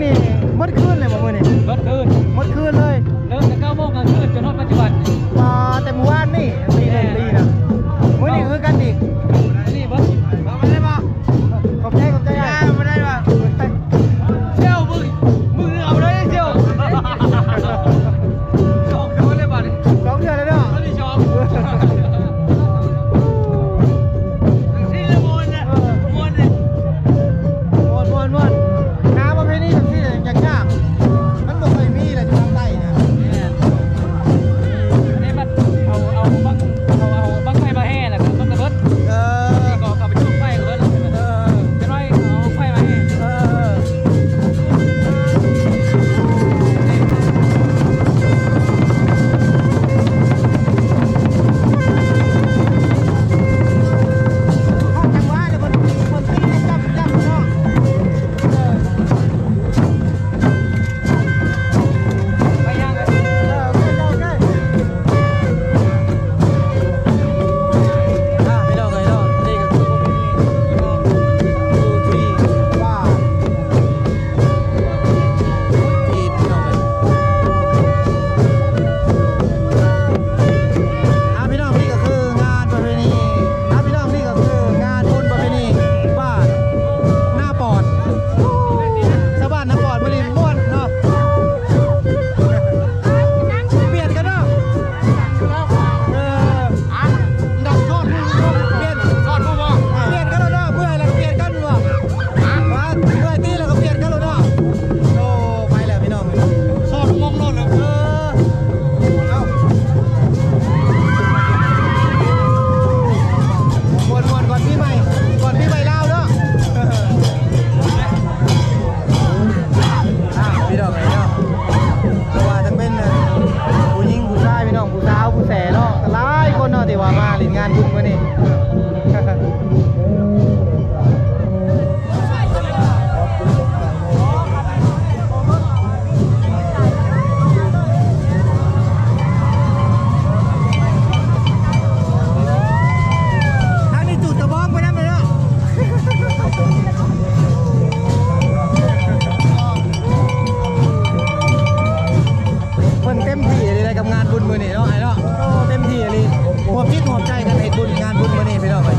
ນີ້ໝົດຄືນເລີຍບໍ່ມື້ນີ້? ໝົດຄືນ ໝົດຄືນເລີຍ ເລີ່ມແຕ່ເກົ້າໂມງກາງຄືນຈົນຮອດປັດຈຸບັນ. ປາ ແຕ່ມື້ວານນີ້ຕີໜຶ່ງຕີນະ ມື້ນີ້ຄືກັນອີກ. ນີ້ເບິດ ເອົາໄປໄດ້ບໍ່? ຂອບໃຈ ຂອບໃຈອ້າຍ. ບໍ່ໄດ້ວ່າ ເຊວ ມຶງ ມຶງເອົາໄດ້ເຊວ. ສອງເທື່ອແລ້ວບາດນີ້ ສອງເທື່ອແລ້ວເນາະ ເທື່ອທີສອງ. ຈັ່ງຊີ້ລະມ່ວນນະ ມ່ວນເດ້ ມ່ວນ ມ່ວນ ມ່ວນ. ງານປະເພນີຈັ່ງຊີ້ນະ ຍາກໆ ມັນບໍ່ຄ່ອຍມີແຫຼະຢູ່ທາງໃຕ້ນະ. ແມ່ນ ອັນນີ້ມັນເອົາ ເອົາບັ້ງ ເອົາ ເອົາບັ້ງໄຟມາແຫ່ ແລ້ວກໍມັນກະເບິດ. ເອີ ນີ້ກໍເຂົ້າໄປຈຸດໄຟກໍເບິດ. ເອີ ຈັກໜ້ອຍເອົາໄຟມາແຫ່. ເອີ ຮອດຈັງຫວະແລ້ວ ເພິ່ນ ເພິ່ນຕີໃຫ້ຈ້ຳໆເນາະ. ໄປຍ່າງໄປ ເອີ ໂອເຄ ໂອເຄ ອ່າ ພີ່ນ້ອງເອີຍເນາະ ນີ້ກໍຄືປະເພນີ ອ່າ ທີ່ ພີ່ນ້ອງເອີຍ ອ່າ ພີ່ນ້ອງ ນີ້ກໍຄືງານປະເພນີ ອ່າ ພີ່ນ້ອງ ນີ້ກໍຄືງານບຸນປະເພນີບ້ານນາປອດ. ຊາວບ້ານນາປອດມື້ນີ້ມ່ວນເນາະ ປ່ຽນກັນເນາະ. ເອີ ດັກຊອດ ປ່ຽນ ຊອດບໍ່ ປ່ຽນກັນແລ້ວເນາະ ເມື່ອຍແລ້ວກໍປ່ຽນກັນເນາະ. ວ່າເມື່ອຍຕີແລ້ວກໍປ່ຽນກັນແລ້ວເນາະ. ໂອ້ ໄປແລ້ວພີ່ນ້ອງ ຊອດວົງໂລດແລ້ວ. ເອີ ເອົ້າ ມ່ວນໆ ກ່ອນປີໃໝ່ ກ່ອນປີໃໝ່ລາວເນາະ. ອ່າ ພີ່ນ້ອງເອີຍເນາະ ບໍ່ວ່າຈະເປັນ ເອີ ຜູ້ຍິງຜູ້ຊາຍ ພີ່ນ້ອງ ຜູ້ສາວຜູ້ແສເນາະ ກໍຫຼາຍຄົນເນາະ ທີ່ວ່າມາຫຼິ້ນງານບຸນມື້ນີ້. ທາງນີ້ຈູດກະບອງໄປນຳເລີຍເນາະ. ເພິ່ນເຕັມທີ່ອີ່ຫຼີໃດກັບງານບຸນມື້ນີ້ເນາະ ອ້າຍເນາະ. ໂອ້ ເຕັມທີ່ອີ່ຫຼີ ຮ່ວມຈິດຮ່ວມໃຈກັນເຮັດບຸນ ງານບຸນມື້ນີ້ ພີ່ນ້ອງເອີຍ.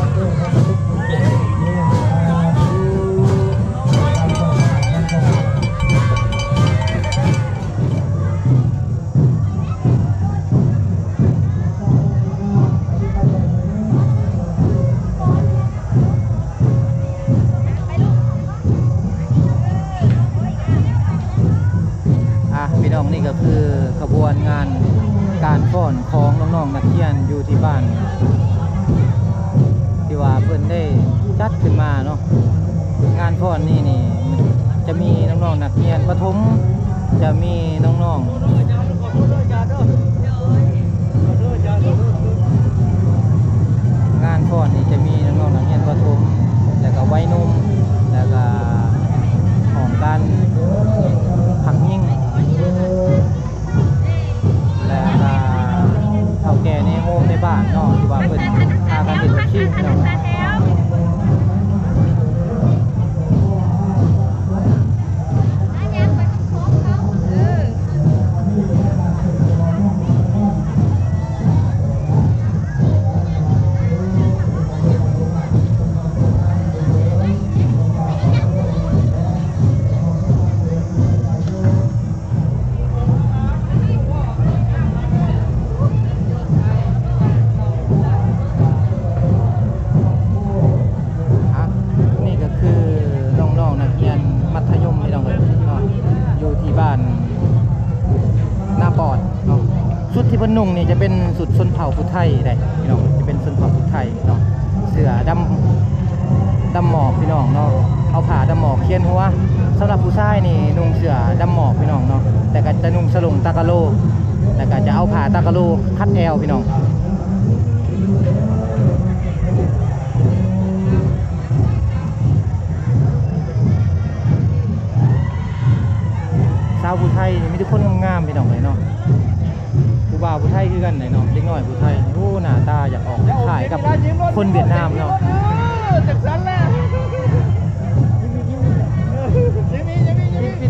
ອ່ະ ພີ່ນ້ອງ ນີ້ກໍຄືຂະບວນງານການຟ້ອນຂອງນ້ອງໆນັກຮຽນຢູ່ທີ່ບ້ານ ທີ່ວ່າເພິ່ນໄດ້ຈັດຂຶ້ນມາເນາະ. ງານຟ້ອນນີ້ນີ້ຈະມີນ້ອງໆນັກຮຽນປະຖົມ ຈະມີນ້ອງໆ ງານຟ້ອນນີ້ຈະມີນ້ອງໆນັກຮຽນປະຖົມ ແລ້ວກະໄວໜຸ່ມ ແລ້ວກະຫ້ອງການພັກຍິງ ແລ້ວກະເຖົ້າແກ່ໃນໂຮມໃນບ້ານເນາະ ທີ່ວ່າເພິ່ນພາກັນເຮັດບັນຊີພີ່ນ້ອງ. ອ່ະ ນີ້ກໍຄືນ້ອງໆນັກຮຽນມັດທະຍົມ ພີ່ນ້ອງເອີຍເນາະ ຢູ່ທີ່ບ້ານນາປອດເນາະ. ຊຸດທີ່ເພິ່ນນຸ່ງນີ້ຈະເປັນຊຸດຊົນເຜົ່າຜູ້ໄທເດ້ ພີ່ນ້ອງ ຈະເປັນຊົນເຜົ່າຜູ້ໄທເນາະ. ເສື້ອດຳ ດຳໝອກ ພີ່ນ້ອງເນາະ ເອົາຜ້າດຳໝອກຂຽນຫົວ. ສຳລັບຜູ້ຊາຍນີ້ນຸ່ງເສື້ອດຳໝອກ ພີ່ນ້ອງເນາະ ແລ້ວກໍຈະນຸ່ງສະຫຼົງຕາກະໂລ ແລ້ວກໍຈະເອົາຜ້າຕາກະໂລຄັດແອວ ພີ່ນ້ອງ. ສາວຜູ້ໄທນີ້ມີແຕ່ຄົນງາມໆ ພີ່ນ້ອງເອີຍເນາະ. ຜູ້ບ່າວຜູ້ໄທຄືກັນເນາະ ເດັກນ້ອຍຜູ້ໄທ. ໂອ້ ໜ້າຕາຢາກອອກຄ້າຍກັບຄົນຫວຽດນາມເນາະ. ເອີ ຈັ່ງຊັ້ນແຫຼະ ຍິ້ມໆ ຍິ້ມໆ ຍິ້ມໆ ຍິ້ມໆ ຍິ້ມ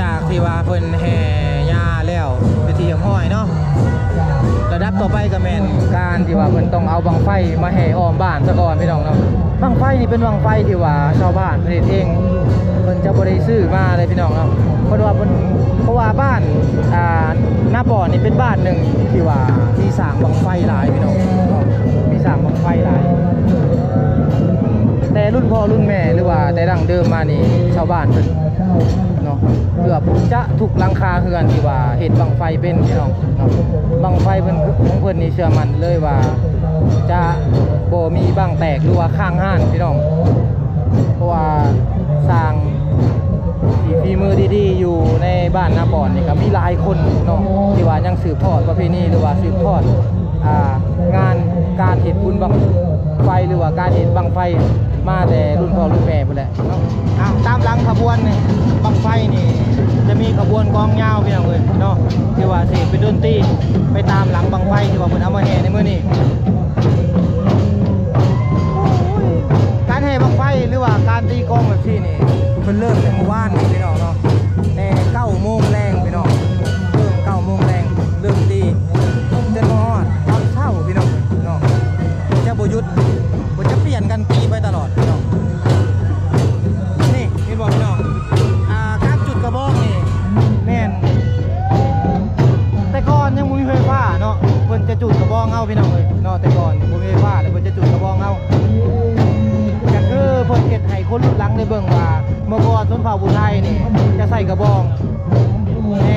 ຈາກທີ່ວ່າເພິ່ນແຫ່ຍ່າແລ້ວເປັນທີ່ຮຽບຮ້ອຍເນາະ, ລະດັບຕໍ່ໄປກໍແມ່ນການທີ່ວ່າເພິ່ນຕ້ອງເອົາບັ້ງໄຟມາແຫ່ອ້ອມບ້ານຊະກ່ອນພີ່ນ້ອງເນາະ. ບັ້ງໄຟນີ້ເປັນບັ້ງໄຟທີ່ວ່າຊາວບ້ານເພິ່ນເຮັດເອງ, ເພິ່ນຈະບໍ່ໄດ້ຊື້ມາເລີຍພີ່ນ້ອງເນາະ. ເພິ່ນວ່າເພິ່ນ ເພາະວ່າບ້ານ ອ່າ ນາບອນນີ້ເປັນບ້ານໜຶ່ງທີ່ວ່າມີສ້າງບັ້ງໄຟຫຼາຍພີ່ນ້ອງເນາະ, ມີສ້າງບັ້ງໄຟຫຼາຍ. ແຕ່ລຸ້ນພໍ່ລຸ້ນແມ່ ຫຼືວ່າແຕ່ດັ້ງເດີມມານີ້ ຊາວບ້ານເພິ່ນເນາະ ເກືອບຈະທຸກຫຼັງຄາເຮືອນທີ່ວ່າເຮັດບັ້ງໄຟເປັນພີ່ນ້ອງເນາະ. ບັ້ງໄຟເພິ່ນ ຂອງເພິ່ນນີ້ເຊື່ອໝັ້ນເລີຍວ່າຈະບໍ່ມີບັ້ງແຕກ ຫຼືວ່າຄ້າງຮ້ານພີ່ນ້ອງ, ເພາະວ່າຊ່າງທີ່ຝີມືດີໆຢູ່ໃນບ້ານນາບອນນີ້ກໍມີຫຼາຍຄົນເນາະ ທີ່ວ່າຍັງສືບທອດປະເພນີ ຫຼືວ່າສືບທອດ ອ່າ ງານການເຮັດບຸນບັ້ງໄຟ ຫຼືວ່າການເຮັດບັ້ງໄຟມາແຕ່ລຸ້ນພໍ່ລຸ້ນແມ່ພຸ້ນແຫຼະເນາະ. ອ່າ ຕາມຫຼັງຂະບວນບັ້ງໄຟນີ້ຈະມີຂະບວນກອງຍາວພີ່ນ້ອງເອີຍເນາະ, ທີ່ວ່າຊິເປັນດົນຕີໄປຕາມຫຼັງບັ້ງໄຟທີ່ວ່າເພິ່ນເອົາມາແຫ່ໃນມື້ນີ້. ການແຫ່ບັ້ງໄຟ ຫຼືວ່າການຕີກອງແບບນີ້ນີ້ ເພິ່ນເລີ່ມແຕ່ມື້ວານນີ້ພີ່ນ້ອງເນາະ, ແຕ່ເກົ້າໂມງແລງພີ່ນ້ອງ, ເລີ່ມເກົ້າໂມງແລງ ເລີ່ມຕີຈົນຮອດຕອນເຊົ້າພີ່ນ້ອງເນາະ, ຈະບໍ່ຢຸດ ເພິ່ນຈະປ່ຽນກັນຕີໄປຕະຫຼອດພີ່ນ້ອງ. ນີ້ເຫັນບໍ່ພີ່ນ້ອງ ອ່າ ການຈຸດກະບອງນີ້ແມ່ນ ແຕ່ກ່ອນຍັງບໍ່ມີໄຟຟ້າເນາະ, ເພິ່ນຈະຈູດກະບອງເອົາພີ່ນ້ອງເອີຍເນາະ. ແຕ່ກ່ອນບໍ່ມີໄຟຟ້າ ແລ້ວເພິ່ນຈະຈູດກະບອງເອົາ, ກໍຄືເພິ່ນເຮັດໃຫ້ຄົນລຸ້ນຫຼັງໄດ້ເບິ່ງວ່າ ເມື່ອກ່ອນຊົນເຜົ່າຜູ້ໄທນີ້ຈະໃຊ້ກະບອງໃນ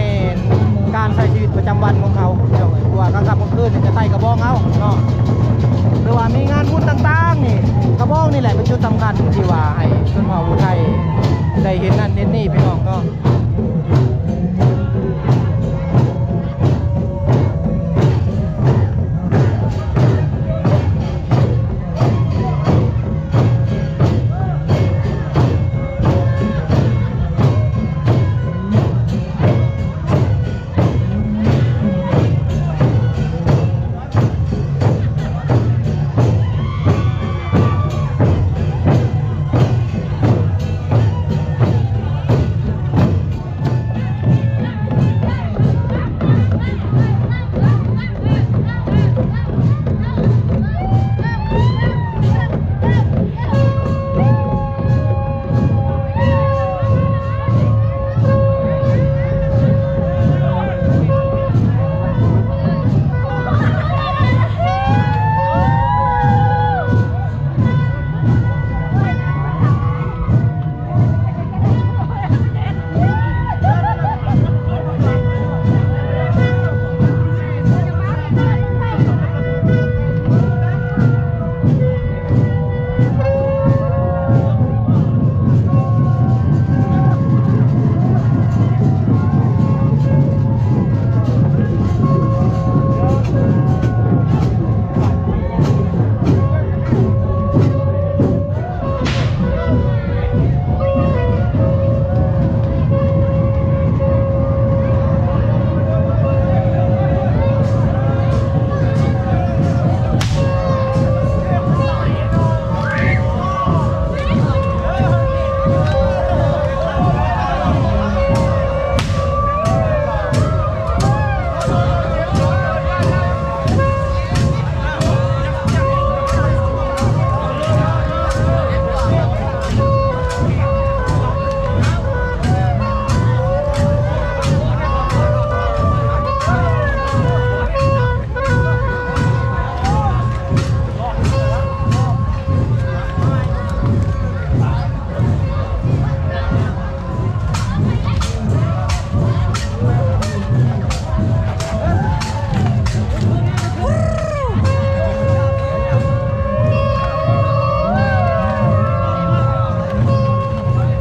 ການໃຊ້ຊີວິດປະຈຳວັນຂອງເຂົາພີ່ນ້ອງເອີຍ, ເພາະວ່າກາງຄ່ຳກາງຄືນນີ້ຈະໃຊ້ກະບອງເອົາເນາະ, ຫຼືວ່າມີງານບຸນຕ່າງໆນີ້ ກະບອງນີ້ແຫຼະເປັນຈຸດສຳຄັນທີ່ວ່າໃຫ້ຊົນເຜົ່າຜູ້ໄທໄດ້ເຮັດນັ້ນເຮັດນີ້ພີ່ນ້ອງເນາະ.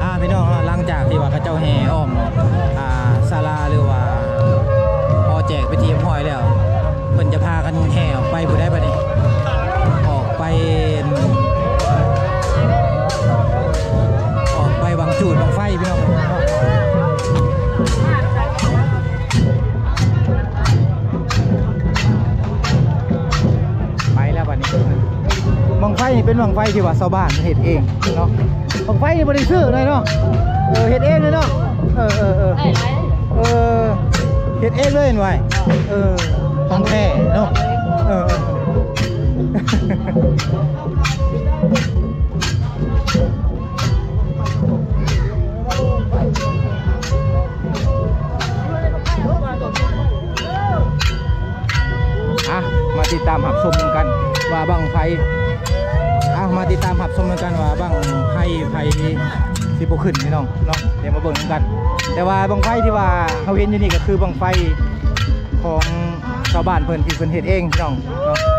ອ່າ ພີ່ນ້ອງເນາະ, ຫຼັງຈາກທີ່ວ່າເຂົາເຈົ້າແຫ່ອ້ອມ ອ່າ ສາລາ ຫຼືວ່າຫໍແຈກເປັນທີ່ຮຽບຮ້ອຍແລ້ວ ເພິ່ນຈະພາກັນແຫ່ອອກໄປຜູ້ໃດບັດນີ້ ອອກໄປ ອອກໄປຫວັງຈູດບັ້ງໄຟພີ່ນ້ອງ. ໄປແລ້ວບັດນີ້ ບັ້ງໄຟນີ້ເປັນບັ້ງໄຟທີ່ວ່າຊາວບ້ານເຮັດເອງເນາະ, ບັ້ງໄຟນີ້ບໍ່ໄດ້ຊື້ເລີຍເນາະ, ເອີ ເຮັດເອງເລີຍເນາະ. ເອີ ເອີ ເອີ ເອີ ເຮັດເອງເລີຍແມ່ນບໍ່? ເອີ ຂອງແທ້ເນາະ ເອີ ເອີ ອ່ະ ມາຕິດຕາມຮັບຊົມນຳກັນວ່າບັ້ງໄຟ ອ່ະ ມາຕິດຕາມຮັບຊົມນຳກັນວ່າບັ້ງໄຟໃຜຊິບໍ່ຂຶ້ນ ພີ່ນ້ອງເນາະ ດຽວມາເບິ່ງນຳກັນ. ແຕ່ວ່າບັ້ງໄຟທີ່ວ່າເຮົາເຫັນຢູ່ນີ້ກໍຄືບັ້ງໄຟຂອງຊາວບ້ານເພິ່ນ ທີ່ເພິ່ນເຮັດເອງ ພີ່ນ້ອງເນາະ.